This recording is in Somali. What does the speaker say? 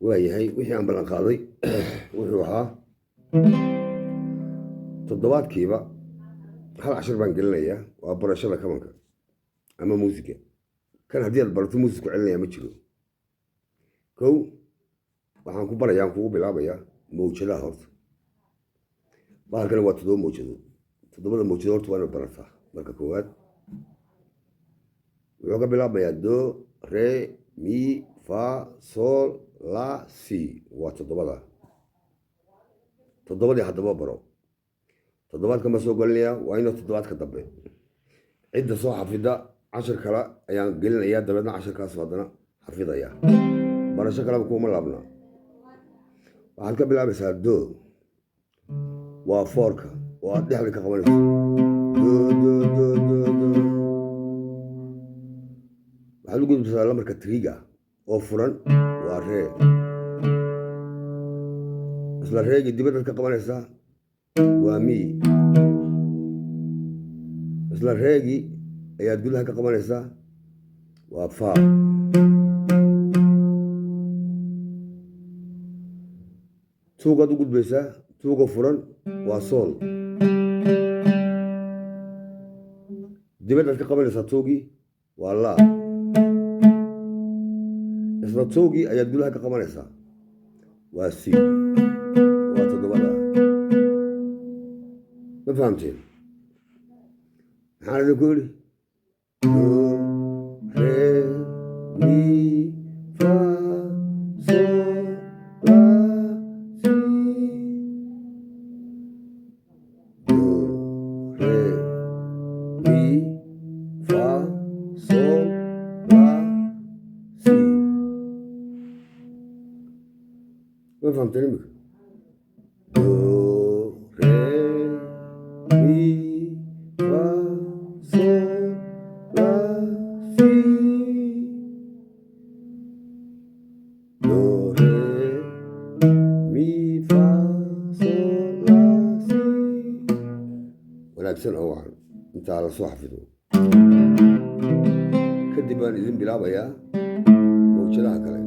Waayahay, wixii aan ballan qaaday wuxuu ahaa toddobaadkiiba hal cashir baan gelinayaa, waa barashada kabanka ama muusiga. Kan haddii aad barato, muusig ku celinaya ma jiro. Kow, waxaan ku barayaa, aan kugu bilaabayaa mawjadaha. Horta bahalkani waa 7 mawjadood. Toddobada mawjadood horta waa inaad barataa. Marka koowaad wuxuu ka bilaabmayaa do, re, mi, fa, sol, la, si. Waa toddobada. Toddobadii haddaba baro. Toddobaadka ma soo gelinayaa, waa inuu toddobaadka dambe cidda soo xafida cashir kale ayaan gelinayaa. Dabeedna cashirkaas haddana xafidaya, barasho kaleba kuuma laabna. Waxaad ka bilaabaysaa do, waa fourka oo aad dhexda ka qabanayso, do, do, do, do, do. Waxaad u gudbaysaa lambarka threega oo furan, waa ree. Isla reegii dibaddaad ka qabanaysaa, waa mi. Isla reegii ayaad gudaha ka qabanaysaa, waa fa. Twogaad u gudbaysaa, twoga furan waa sool. Dibaddaad ka qabanaysaa twogii, waa laa. Isla twogii ayaad gudaha ka qabanaysaa, waa si. Waa toddobada. Ma fahamteen? Maxaan idinku yidhi? Do, re, mi, fa, sol, la, si. Do, re, mi, fa, sol, la, si. Ma fahamteen imika? Do, re, mi, fa, sol, la, si. Do, re, mi, fa, sol, la, si. Wanaagsan oo wacan. Intaa la soo xafido kadib baan idin bilaabayaa mawjadaha kale.